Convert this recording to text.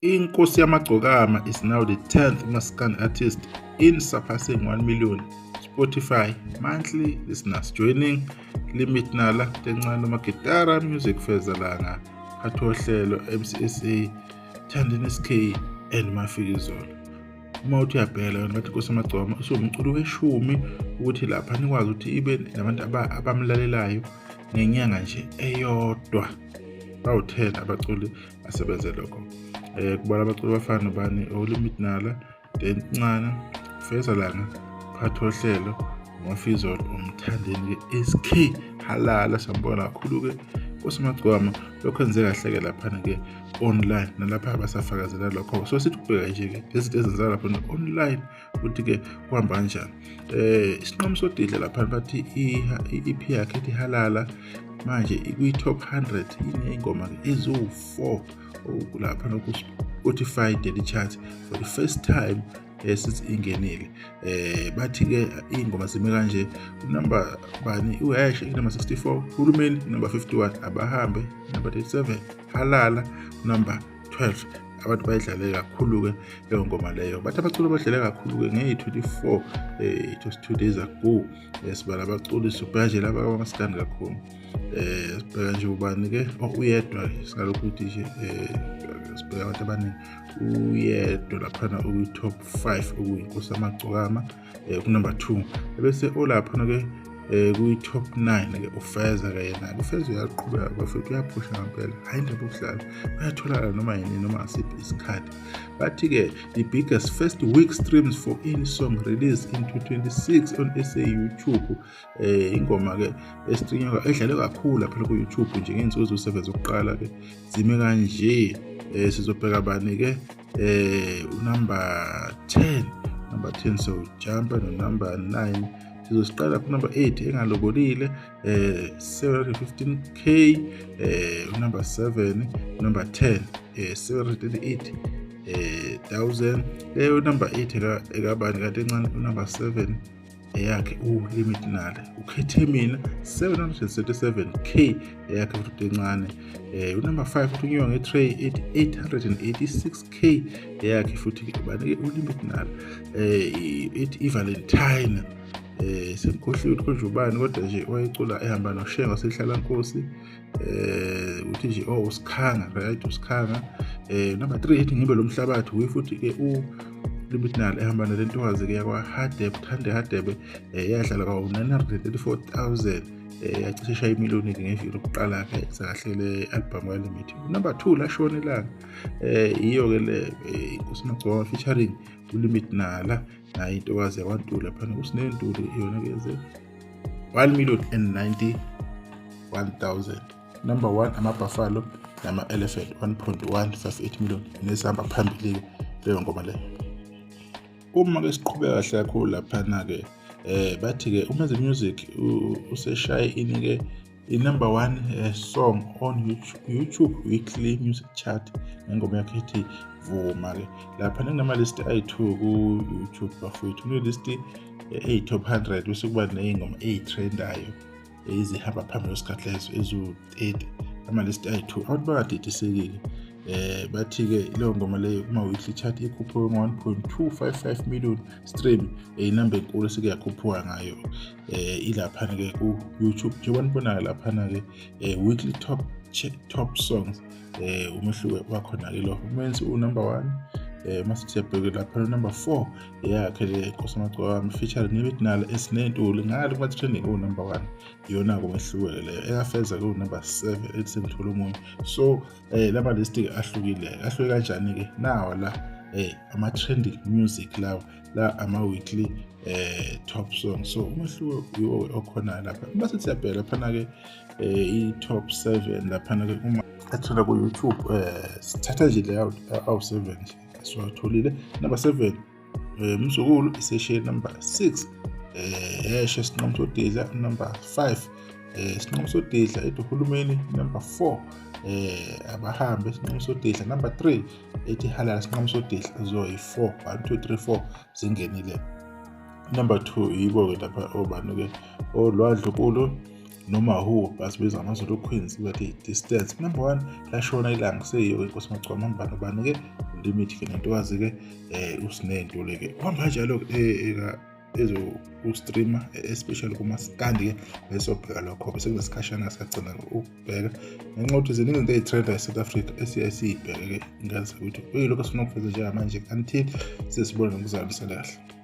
Inkosi Yamagcokama is now the 10th Maskandi artist in surpassing 1 million Spotify monthly listeners, joining Limit Nala, Ntencane, Magitara Music, Feza Langa, Phathohlelo, MCSA, Thandeni SK and Mafikizolo. Uma uthi uyabheka wena, bathi Inkosi Yamagcokama usuwumculo weshumi ukuthi lapha nikwazi ukuthi ibe nabantu abamlalelayo ngenyanga nje eyodwa. Bawu-10 abaculi asebenze lokho. Kubala abaculi abafana nobani? OLimit Nala, Ntencane, Feza Langa, Phathohlelo, Mafizolo, uMthandeni-ke SK, halala. Siyambona kakhulu-ke Nkosi Magcokama, lokho enze kahle-ke laphana-ke online, nalapha basafakazela lokho. So sithi ukubheka nje-ke lezinto ezenzeka lapha online ukuthi-ke kuhamba kanjani. Isinqumo sodidla laphana, bathi i-EP yakhe ethi Halala manje ikwi-top 100, iney'ngoma-ke eziwu-4 lapha ku-Spotify Daily Chart for the first time since ingenile. Bathi-ke iy'ngoma zime kanje: unumber bani? Uhash number 64, Hulumeni number 51, Abahambe number 37, Halala number 12. Abantu bayidlale kakhulu-ke leyo ngoma leyo. Bathi abaculi abadlale kakhulu-ke ngeyi-24, it was 2 days ago. Sibala abaculi, sibheka nje laba abamaskandi kakhulu. Sibheka nje ubani-ke? Oh, uyedwa-ke, singalokhu ukuthi nje sibheka abantu abaningi. Uyedwa laphana okwi-top 5, okuyiNkosi Amagcokama, ku-number 2, ebese olaphana-ke kwi-top 9 ke uFeza ke yena. Ufeza uyaqhubeka bafethu, uyaphusha ngempela, hhayi indaba ukudlala, uyatholakala noma yini noma ngasiphi isikhathi. Bathi-ke the biggest first week streams for any song released in 2026 on SA YouTube. Ingoma-ke estreamwa, edlale kakhulu lapha ku-YouTube nje ngey'nsuku eziwu-7 zokuqala-ke zime kanje. Sizobheka bani-ke? Unumber 10, number 10 so jumpa no number 9. Sizosiqala ku number 8, Engalobolile, 715K. Number 7, number 10, 738 thousand. Leyo number 8 ekabani kanti encane? Number 7 eyakhe uLimit Nale, Ukhethe Mina, 777K eyakhe futhi encane. Unumber 5 futhi unyiwa nge-tray ethi 886K, eyakhe futhi banike uLimit Nale, ethi iValentine. Sengikhohliwe ukuthi konje ubani, kodwa nje wayecula ehamba noShenga sehlala nkosi. Uthi nje, oh, uSikhanga, right, uSikhanga. Number 3 ethi Ngibe lo mhlabathi, uyi futhi ke u Limit Nale ehamba nalentokazi ke yakwa Hadebe, Thande Hadebe. Yadlala kwa 934,000, yacishe shaya imiliyoni ke ngeviki lokuqala ke sakahle le album kaLimit. Number 2, Lashona Ilanga, iyo ke le Inkosi Magcokama featuring uLimit Nala nayo intokazi yakwaNtuli laphana kuSinentuli, yona ke ze 1 million and 91,000. Number 1, Ama-Buffalo nama-Elephant, 1.158 million, nesihamba phambili leyo ngoma leyo. Uma-ke siqhubeka kahle kakhulu laphana-ke, bathi-ke uMenzi Music useshaye ini-ke, i-number one song on YouTube weekly music chart ngengoma yakhe ethi Vuma-ke. Lapha kunama-list ayi-2 ku-YouTube bafowethu. Kune-list eyi-top 100, bese kuba ney'ngoma ey'trendayo ezihamba phambili kwesikhathi leso eziwu-30, ama-list ayi-2. Abantu bangadidiseki-ke. Bathi-ke leyo ngoma leyo kuma-weekly chart ikhuphuke ngo-1.255 million stream, inamba enkulu esike yakhuphuka ngayo. Ilaphana-ke ku-YouTube njengoba nibonayo laphana-ke, weekly top songs. Umehluko wakhona-ke lo, umenzi unumber 1. Mase siyabheka lapha number 4, eyakhe le Nkosi Amagcokama featuring Limit Nala eSinentuli, ngale kuma trending u number 1. Iyona ke umehluko leyo. Ekafeza ke number 7, ethi Sengithola Omunye. So lama list ahlukile. Ahluke kanjani ke nawa la? Ama trending music lawa, la ama weekly top song. So umehluko yiwo okhona lapha. Bese siyabheka laphana ke i top 7 laphana ke uma athola ku YouTube. Sithatha nje le awu 7 nje siwatholile. Number 7, Mzukulu, iseshe number 6, Eshe Sinqamu Sodidla number 5, Sinqamu Sodidla ethi Uhulumeni number 4, Abahambe Sinqamu Sodidla number 3, ethi Halala Sinqamu Sodidla. Zoyi 4, 1 2 3 4 zingenile. Number 2 yibo ke lapha obani ke? Olwadlukulu noma who basibiza amaZulu Queens, bathi Distance. Number 1, Lashona Ilanga, seyiyo Inkosi Magcokama, bani bani ke? Limit ke nentokazi ke uSinento le ke kuhamba kanjalo ke ezo-streamer, especially kumaskandi ke. Besobheka lokho bese kunesikhashana sagcina ukubheka ngenxa yokuthi ziningi izinto ey'trenda e-South Africa esiye siyibheke ke. Ngazi ukuthi kuyilokho esifuna ukuveza njengamanje until sesibone nokuzalisela kahle.